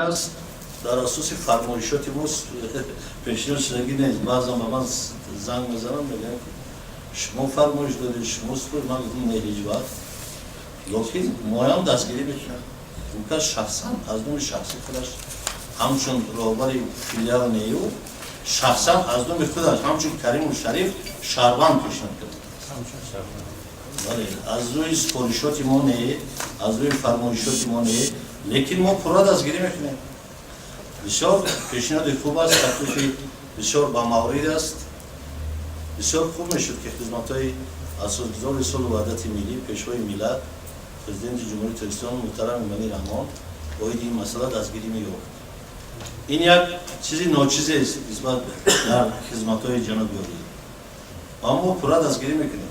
Кас дар асоси фармоишоти мо пешниҳод шудагӣ нест. Баъзан ба ман занг мезананд, мегӯянд, ки шумо фармоиш додед, шумо супор. Ман гуфтам, не, ҳеҷ вақт, лекин моям дастгирӣ мекунам. Он кас шахсан аз номи шахси худаш, ҳамчун роҳбари филиал нею, шахсан аз номи худаш, ҳамчун Кариму Шариф шаҳрванд пешниҳод кард. Бале, аз рӯи супоришоти мо не, аз рӯи фармоишоти мо не, лекин мо пурра дастгирӣ мекунем. Бисёр пешниҳоди хуб аст, таклифи бисёр бамаврид аст. Бисёр хуб мешуд, ки хизматҳои асосгузори сулҳу ваҳдати миллӣ, Пешвои миллат, Президенти Ҷумҳурии Тоҷикистон муҳтарам Эмомалӣ Раҳмон оиди ин масъала дастгирӣ меёфт. Ин як чизи ночизест нисбат дар хизматҳои ҷаноби олӣ, аммо мо пурра дастгирӣ мекунем.